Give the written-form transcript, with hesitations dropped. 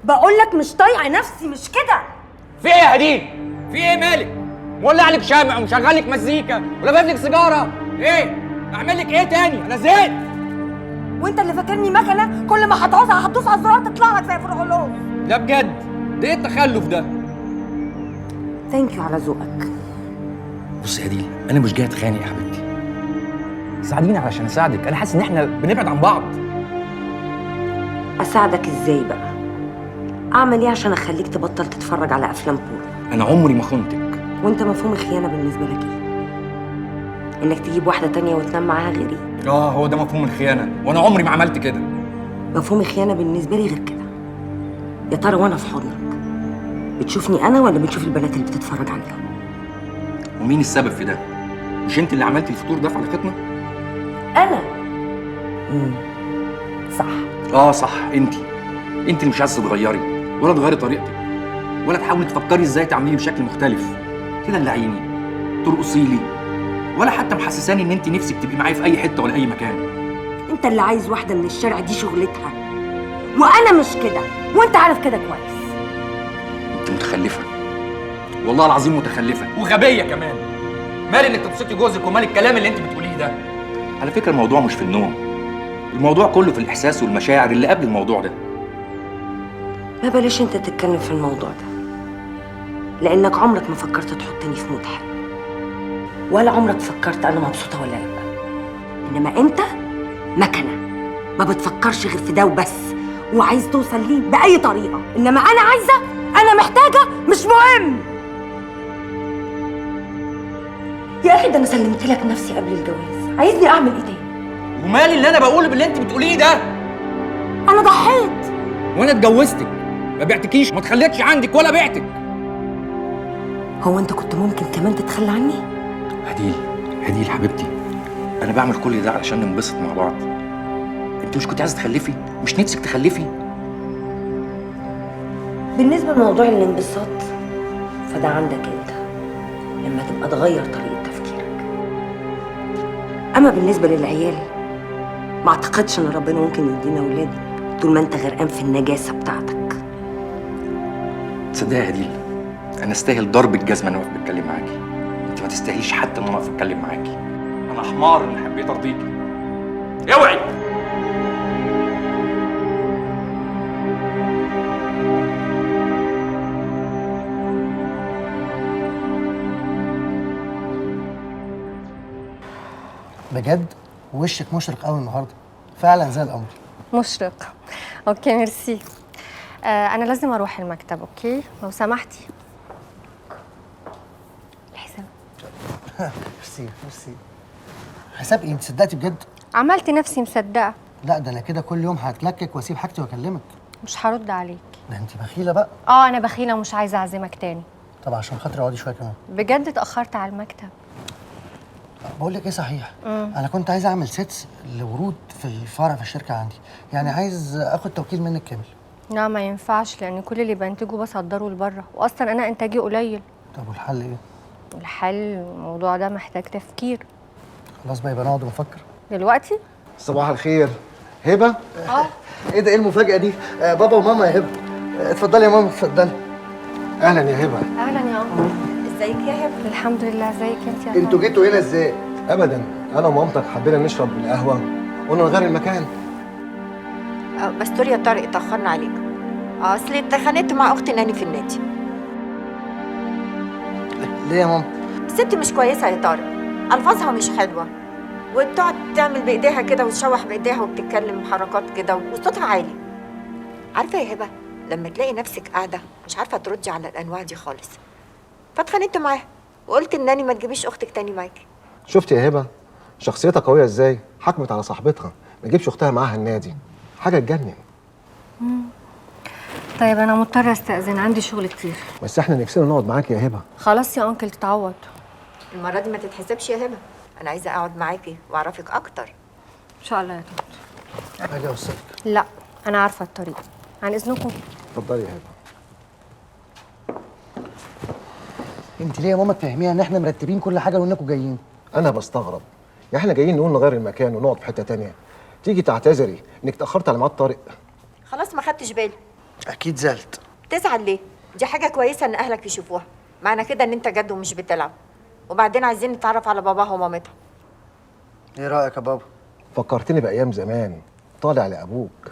بقول لك مش طايقة نفسي. مش كده؟ في ايه يا هديل؟ في ايه مالك؟ مولع لك شمع ومشغل لك مزيكا ولابس لك سيجارة، ايه؟ اعمل لك ايه تاني؟ انا زهقت. وانت اللي فاكرني مكنه كل ما هتعوزها هتدوس على الزرار تطلع لك زي فرعون. لا بجد، ده ايه التخلف ده؟ thank you على ذوقك. بصي يا هديل، انا مش جاي اتخانق يا حبيبتي. ساعديني علشان اساعدك، انا حاسس ان احنا بنبعد عن بعض. اساعدك ازاي بقى؟ اعمل ايه عشان اخليك تبطل تتفرج على افلام porn؟ انا عمري ما خنتك. وانت مفهوم الخيانة بالنسبة لك ايه؟ انك تجيب واحدة تانية وتنام معاها غيري؟ اه هو ده مفهوم الخيانة، وانا عمري ما عملت كده. مفهوم الخيانة بالنسبة لي غير كده. يا ترى وانا في حضنك بتشوفني انا ولا بتشوف البنات اللي بتتفرج عليهم؟ ومين السبب في ده؟ مش انت اللي عملتي الفطور ده في علاقتنا؟ انا؟ صح. اه صح، انت اللي مش عايزه تتغيري ولا تغيري طريقتك ولا تحاولي تفكري ازاي تعمليه بشكل مختلف. تدلعيني، ترقصي لي، ولا حتى محسساني ان انت نفسك تبقي معايا في اي حتة ولا اي مكان. انت اللي عايز واحدة من الشارع دي شغلتها، وانا مش كده، وانت عارف كده كويس. انت متخلفة والله العظيم، متخلفة وغبيه كمان. مال انك تبسطي جوزك ومال الكلام اللي انت بتقوليه ده؟ على فكرة الموضوع مش في النوم، الموضوع كله في الاحساس والمشاعر اللي قبل الموضوع ده. ما بلاش انت تتكلم في الموضوع ده، لانك عمرك ما فكرت تحطني في mood حلو، ولا عمرك فكرت انا مبسوطة ولا لا. انما انت مكنه ما بتفكرش غير في ده وبس، وعايز توصل ليه باي طريقه. انما انا عايزه، انا محتاجه، مش مهم. يا اخي ده انا سلمت لك نفسي قبل الجواز، عايزني اعمل ايه تاني؟ ومال اللي انا بقوله باللي انت بتقوليه ده؟ انا ضحيت وانا اتجوزتك، ما بعتكيش، ما تخليتش عندك ولا بعتك. هو انت كنت ممكن كمان تتخلى عني؟ هديل، هديل حبيبتي، انا بعمل كل ده علشان ننبسط مع بعض. انت مش كنت عايزه تخلفي؟ مش نفسك تخلفي؟ بالنسبة لموضوع الانبساط فده عندك انت لما تبقى تغير طريقه تفكيرك. اما بالنسبة للعيال، ما اعتقدش ان ربنا ممكن يدينا اولاد طول ما انت غرقان في النجاسة بتاعتك. تصدقي يا هديل، انا استاهل ضرب الجزمة ان انا واقف بتكلم معاكي. انت ما تستاهليش حتى ان انا اقف اتكلم معاكي. انا حمار ان حبيت ارضيكي. اوعي. بجد وشك مشرق قوي النهارده، فعلا زي القمر. مشرق. okay merci. انا لازم اروح المكتب. okay لو سمحتي. الحساب. merci merci. حساب ايه؟ انت صدقتي بجد؟ عملت نفسي مصدقه. لا ده انا كده كل يوم هتلكك واسيب حاجتي واكلمك. مش هرد عليك. ده انت بخيله بقى. اه انا بخيله ومش عايزه اعزمك تاني. طب عشان خاطري اقعدي شوية كمان. بجد اتاخرت على المكتب. بقول لك ايه صحيح، انا كنت عايز اعمل sets لورود في الفرع في الشركة عندي، يعني عايز اخد توكيل منك كامل. لا ما ينفعش، لان كل اللي بنتجه بصدره لبره، واصلا انا انتاجي قليل. طب والحل ايه؟ الحل الموضوع ده محتاج تفكير. خلاص بقى، يبقى نقعد ونفكر دلوقتي. صباح الخير هبه. اه ايه ده؟ ايه المفاجاة دي؟ بابا وماما يا هبه. اتفضلي يا ماما، اتفضلي. اهلا يا هبه. اهلا يا ماما. ازيك يا هبه؟ الحمد لله. ازيك انت يا انتوا جيتوا هنا ازاي؟ ابدا، انا ومامتك حبينا نشرب القهوة قلنا نغير المكان. بس sorry يا طارق اتاخرنا عليك، اصل اتخانقت مع اختي ناني في النادي. ليه يا ماما؟ الست مش كويسة يا طارق، الفاظها مش حلوة، وبتقعد تعمل بايديها كده وتشوح بايديها وبتتكلم حركات كده وصوتها عالي. عارفه يا هبه لما تلاقي نفسك قاعدة مش عارفه تردي على الانواع دي خالص، فاتخانقت معاها وقلت لناني ما تجيبيش اختك تاني معاكي. شفتي يا هبه شخصيتها قوية ازاي؟ حكمت على صاحبتها ما تجيبش اختها معاها النادي، حاجة تجنن. طيب انا مضطرة استاذن، عندي شغل كتير. بس احنا نفسنا نقعد معاكي يا هبه. خلاص يا انكل تتعوض. المرة دي ما تتحسبش يا هبه، انا عايزه اقعد معاكي واعرفك اكتر. ان شاء الله يا طنط. اجي اوصلك؟ لا انا عارفه الطريق. عن اذنكم. اتفضلي يا هبه. انت ليه يا ماما تفهميها ان احنا مرتبين كل حاجة وانكم جايين؟ انا بستغرب، يعني احنا جايين نقول نغير المكان ونقعد في حتة تانية، تيجي تعتذري انك اتاخرت على ميعاد طارق؟ خلاص ما خدتش بالي. اكيد زعلت. تزعل ليه؟ دي حاجة كويسة ان اهلك يشوفوها، معنى كده ان انت جد ومش بتلعب. وبعدين عايزين نتعرف على باباها ومامتها. ايه رايك يا بابا؟ فكرتني بايام زمان، طالع لابوك.